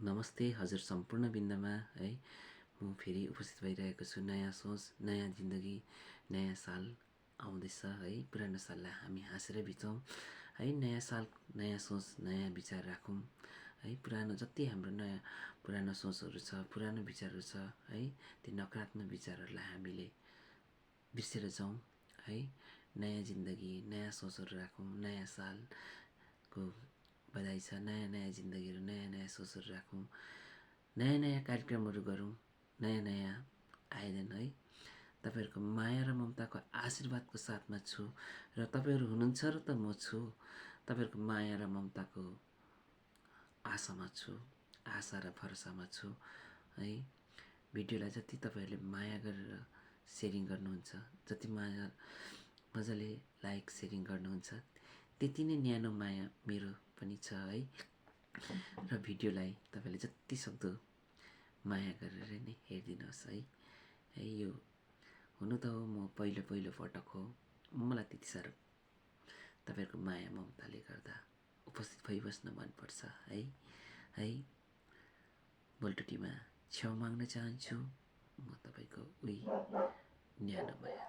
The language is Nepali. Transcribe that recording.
नमस्ते हजुर सम्पूर्ण बिन्दमा है म फेरि उपस्थित भइरहेको छु। नयाँ सोच नयाँ जिन्दगी नयाँ साल आउँदैछ है। पुरानो साललाई हामी हाँसेर बिताउँ है। नयाँ साल नयाँ सोच नयाँ विचार राखौँ है। पुरानो जति हाम्रो नयाँ पुरानो सोचहरू छ पुरानो विचारहरू छ है ती नकारात्मक विचारहरूलाई हामीले बिर्सेर जाउँ है। नयाँ जिन्दगी नयाँ सोचहरू राखौँ। नयाँ सालको बधाई छ। नयाँ नयाँ जिन्दगीहरू नयाँ नयाँ सोचहरू राखौँ। नयाँ नयाँ कार्यक्रमहरू गरौँ। नयाँ नयाँ आयोजन है। तपाईँहरूको माया र ममताको आशीर्वादको साथमा छु र तपाईँहरू हुनुहुन्छ र त म छु। तपाईँहरूको माया र ममताको आशामा छु, आशा र भरोसामा छु है। भिडियोलाई जति तपाईँहरूले माया गरेर सेयरिङ गर्नुहुन्छ, जति माया मजाले लाइक सेयरिङ गर्नुहुन्छ, त्यति नै न्यानो माया मेरो पनि छ है। र भिडियोलाई तपाईँले जति सक्दो माया गरेर नै हेरिदिनुहोस् है। यो हुनु त हो म पहिलो पटक हो। मलाई त्यति साह्रो तपाईँहरूको माया ममताले गर्दा उपस्थित भइबस्न मनपर्छ है। बोल्टोटीमा क्षमा माग्न चाहन्छु। म तपाईँको उही न्यानो माया